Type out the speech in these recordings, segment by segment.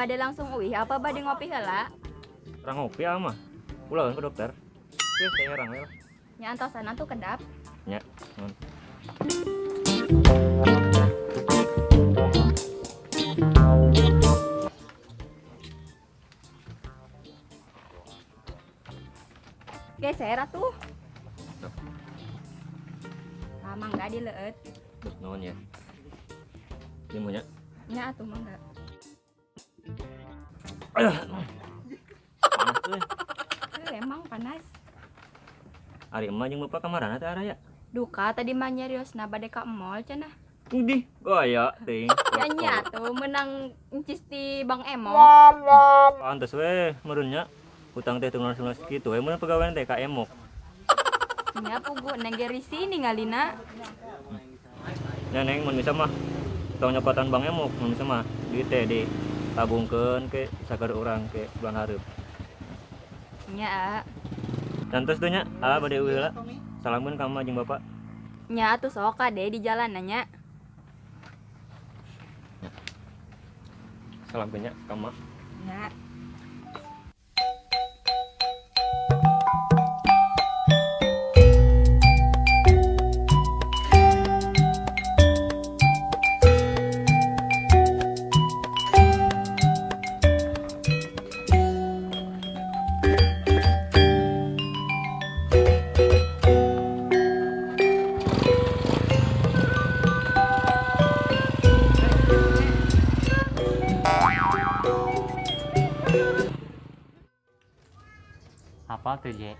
Bade langsung uih apa bade ngopi heula? Urang ngopi ah mah. Ulah ke dokter. Oke, saya herang we lah. Nya antosan atuh kedap. Nya. Nuhun. Geser atuh. Ah, mangga dileueut. Nuhun ya. Ieu mah nya. Nya atuh mangga. Panas euy. Eh, emang panas. Ari emak jeung bapak kamarana teh araya? Duka tadi mah nyariosna bade ka mall cenah. Udih, gaya teuing. Ya nya atuh meunang encis ti Bang Emok. Pantes we meureun nya. Hutang teh teu lunas-lunas kitu we meureun pagawean teh ka Emok. Nya pugu neng ge risih ningalina. Nya neng mun bisa mah tong nyokotan Bang Emok, mun bisa mah duit teh ditabungkeun ke sagar urang ke bulan hareup. Nya. Tantos tuh nya, ah bade eueuh heula. Salamun ka emak jeung bapak. Nya atuh sok kade di jalan nya. Salam nya ka emak. Nya. Apa tuh Je?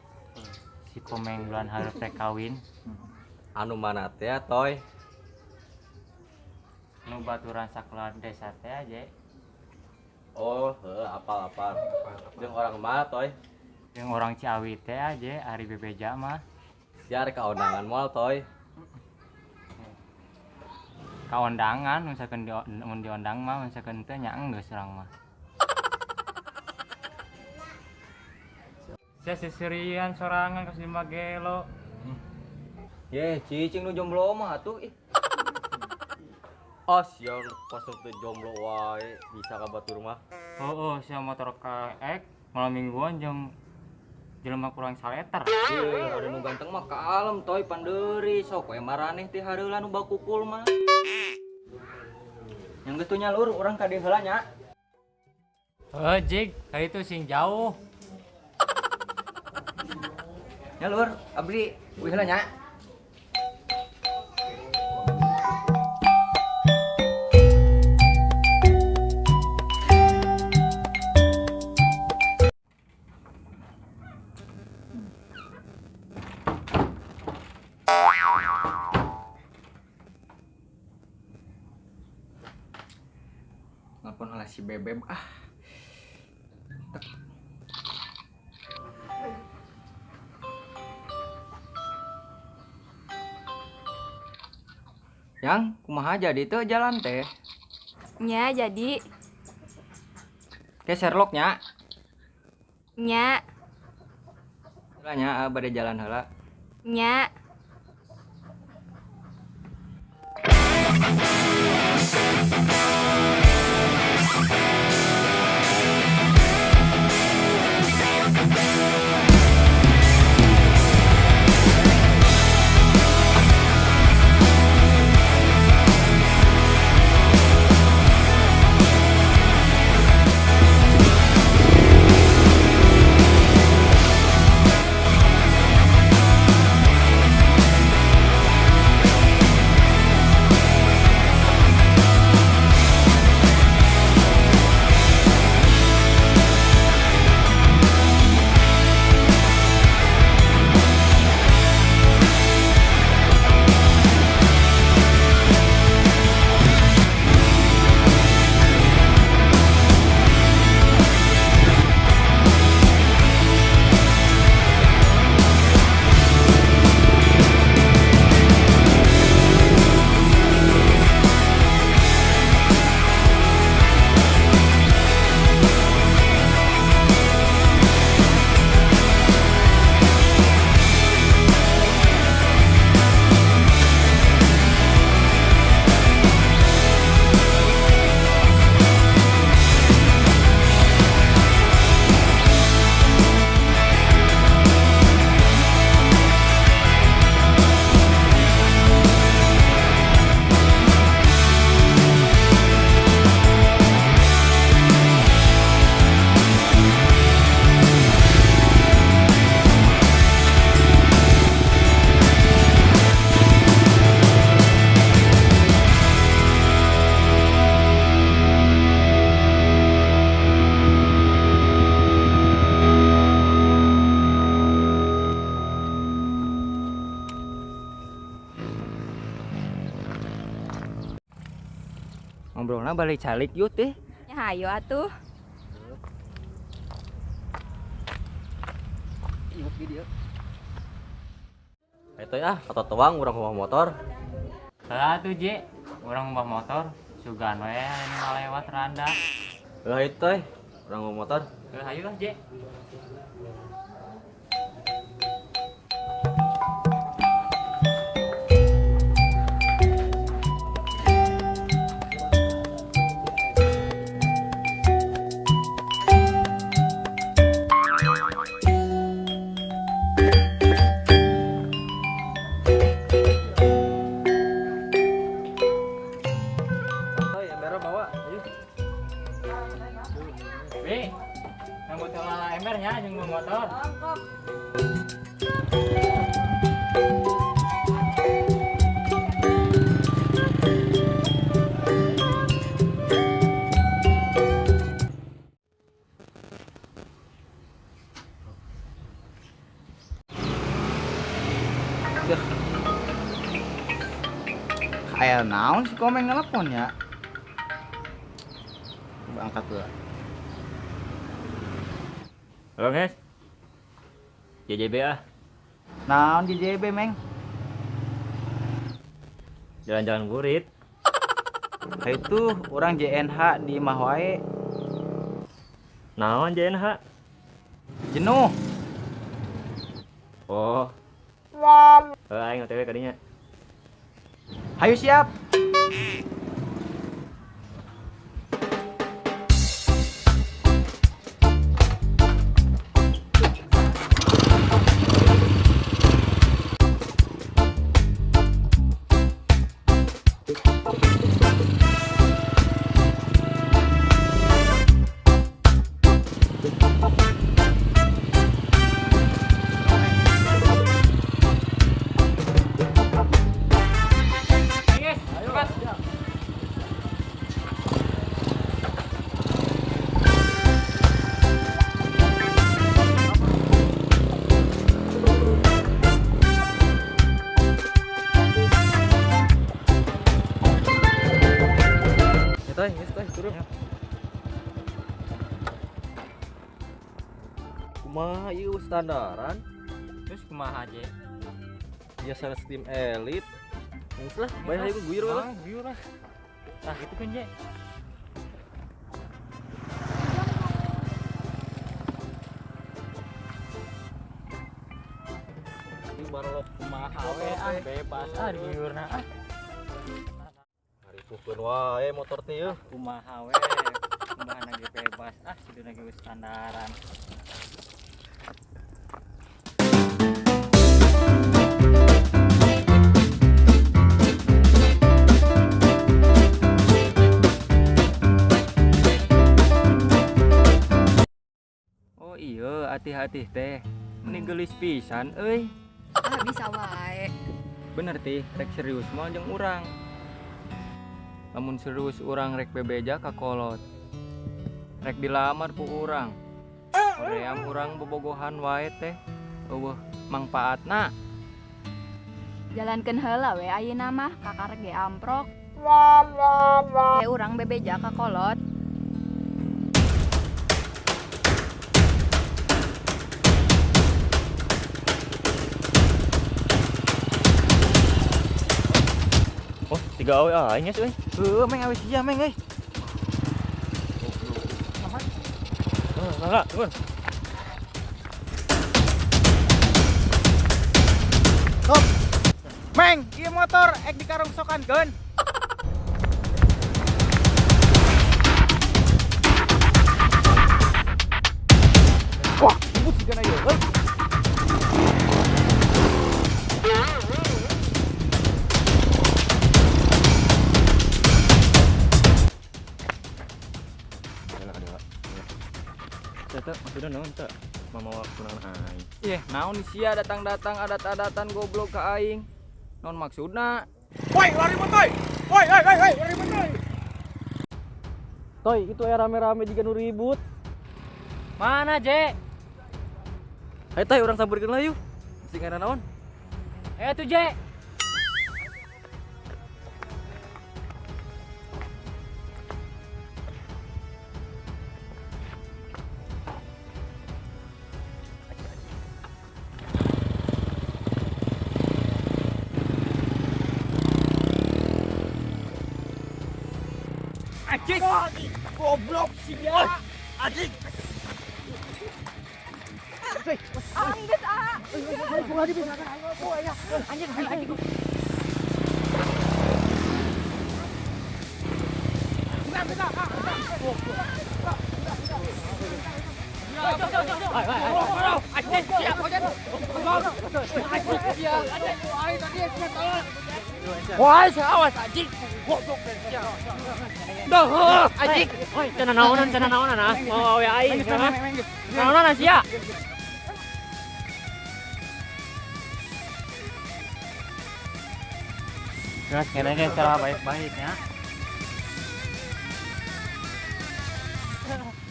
Si Komeng bulan hareup rek kawin. Anu mana teh toy? Nu baturan sakelar desa teh Je. Oh, heuh, apal-apal. Jeung orang mana toy? Jeung orang Ciawi teh Je, ari bebeja mah. Siar kaondangan moal toy. Kaondangan misalkan di, mun diondang mah misalkan teh nya enggeus urang mah. Sia sisirian sorangan ka si gelo. Ye, cicing nu jomblo mah atuh ih. Oh, sia pas teu jomblo wae bisa ka batur mah. Oh, sia motor KX malam mingguan jeung jelema kurang saleter. Ye, ada nu ganteng mah kalem toy pandeuri sok we maraneh teh hareula nu bakukul mah. Yang geus tuh nya lur urang ka dieu heula nya. Heuh, jig, ka itu sing jauh. Nya lur, abdi uih heula nya. Nelpon heula si Bebeb ah. Yang kumaha jadi teu jalan teh? Nya jadi. Ke Sherlock nya. Nya. Heula nya bade jalan heula. Nya. Ngobrolna balik calik yuk teh. Ya hayo atuh. Iuk di dieu. Ayo toy ah, katotoang urang ubah motor. Salah tuh Je, urang ubah motor, sugan we anu ngalewat randa. Heuh ayo toy, urang ubah motor. Heuh hayu lah Je. Toy, embernya bawa. Ayo. Bi, nambut heula embernya jeung bawa motor. Kayak naon si Komeng nelpon ya. Coba angkat dulu. Halo, Nges. JJB ah, Naon JJB, Meng? jalan-jalan burit. Hayu tuh orang JNH di imah wae. Naon JNH? Jenuh. Oh. Heuh aing OTW ka dinya. Hayu siap. Ayo, cepat. Ya toy, geus toy, turun. Kumaha ieu standaran? Terus kumaha Je? Biasa tim elit. Geus lah, bae hayu guyur we lah. Ah, guyur lah. Tah gitu kan Je. Ieu barolok Kumaha we ah bebas ah diguyurna ah. Ngaripuhkeun wae motor teh yeuh. Kumaha we. Kumaha ge bebas ah siduna ge geus standaran. Oh iya, hati-hati teh. Meni geulis pisan euy. Ah bisa wae. Bener tih, rek serius mah jeung urang. Lamun serius urang rek bebeja ka kolot. Rek dilamar ku urang. Hoream urang bobogohan wae teh. Eueuh mangpaatna. Jalankeun heula we ayeuna mah kakarek ge amprok. Ge urang bebeja ka kolot. Oh, tiga awe aing geus euy. Heuh, Meng awis sia, Meng euy. Heuh, mangga, turun. Stop. Meng, ieu motor ek dikarongsokankeun. Wah, ribut sigana ieu, euy. Teh maksudna naon teh? Mamawa kunaon aing. Ih, naon sia datang-datang adat-adatan goblok ka aing. Naon maksudna? Woi, lari woi. Woi, woi, woi, woi, lari woi. Toy, itu aya rame-rame jiga nu ribut. Mana, Je? Ayo toy, urang sampeurkeun lah yuk. Sing aya naon? Eh tuh, Je. Anjing. Goblok sih ya. Anjing. Anggeus ah. Anjing, anjing. Wah, awas anjing. Goblok. Duh, anjing. Oi, cenah naonan ah. Mau awe aing. Naonan sia. Geus kene secara baik-baik ya.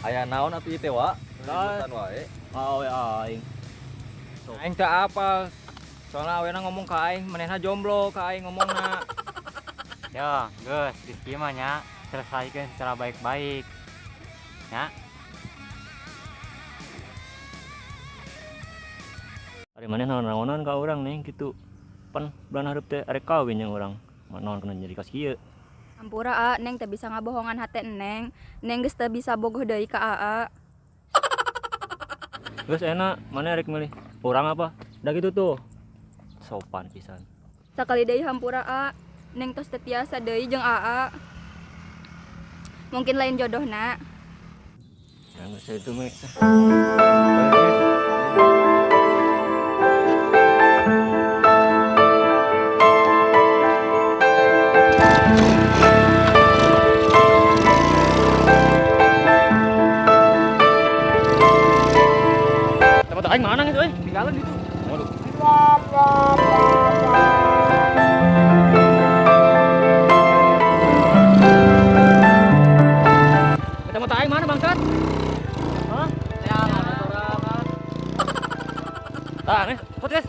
Aya naon atuh ieu teh wa? Ributan wae. Awe aing. Aing teu apal. Soalna awena ngomong ka aing, manehna jomblo ka aing ngomongna. Yo, geus geus kieu mah nya, selesaikeun secara baik-baik. Ya. Ari maneh naon-naonan ka urang neng kitu. Pan bulan hareup teh arek kawin jeung urang. Naon kena jadi kos kieu. Ampura a, Neng teu bisa ngabohongan hate Neng. Neng geus teu bisa bogoh deui ka aa. Geus enak, maneh rek milih urang apa? Da kitu tuh. Sopan pisan. Sakali deui hampura a, Neng tos teu tiasa deui jeung aa. Mungkin lain jodohna. Ya geus itu mah. Aing mana gitu euy? Tinggalan itu. Waduh. Kacamata aing mana bangsat? Hah? Ya, ada sorangan. Tah, nih, put guys.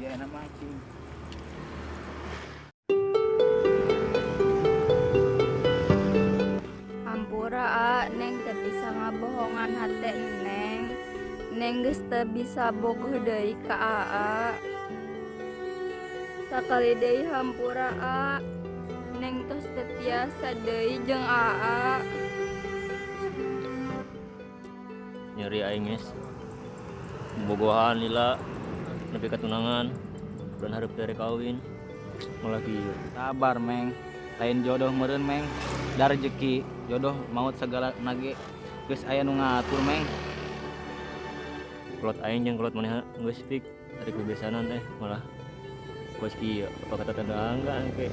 Dia enak mancing. Ampura a, Neng teu bisa ngabohongan hate Neng. Neng geus teu bisa bogoh deui ka aa. Sakali deui hampura a, Neng tos teu tiasa deui jeung aa. Nyeri aing geus. Bogohan lila. Nepi ka tunangan, bulan hareup teh rek kawin, malah kieu. Sabar, Meng. Lain jodoh meureun, Meng. Da rezeki, jodoh maut segala nage geus aya nu ngatur, Meng. Kolot aing jeung kolot maneh geus pik rek bebesanan teh malah kos kieu. Apa kata tetangga engke.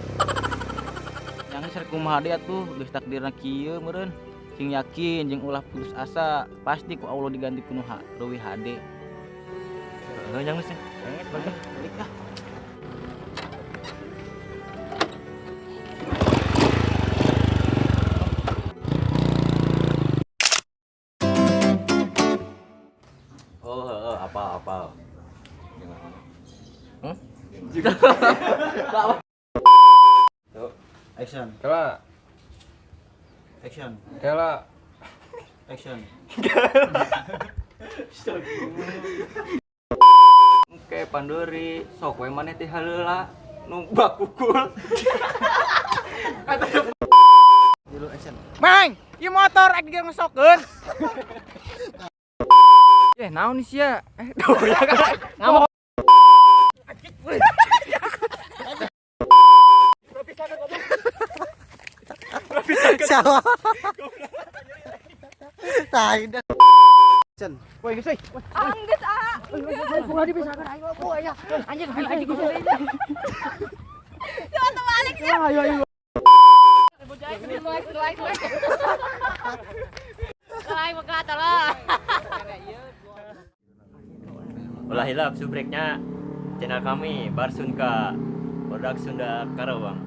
Yang geus rek kumaha deui atuh, geus takdirna kieu meureun. Sing yakin jeung ulah putus asa, pasti ku Allah diganti ku nu leuwih hade. Heuh, yang geus. Balik ah. Oh, heeh, apal-apal. Gimana? Hmm? Tuh, action. Kela. Action. Kela. Action. Oke, panderi, sok we maneh teh hareula nu bakukul. Dulu action. Mang, ieu motor rek digesokeun. Eh, naon sia? Eh, tuh ya kan. Ngamuk. Salah. Tai dah. Action. Woi, geus euy. Anggeus a. Anjing, anjing. Jangan terbalik sih. Ayo, ayo. Ulah hilap subreknya channel kami Barsunka Produk Sunda Karawang.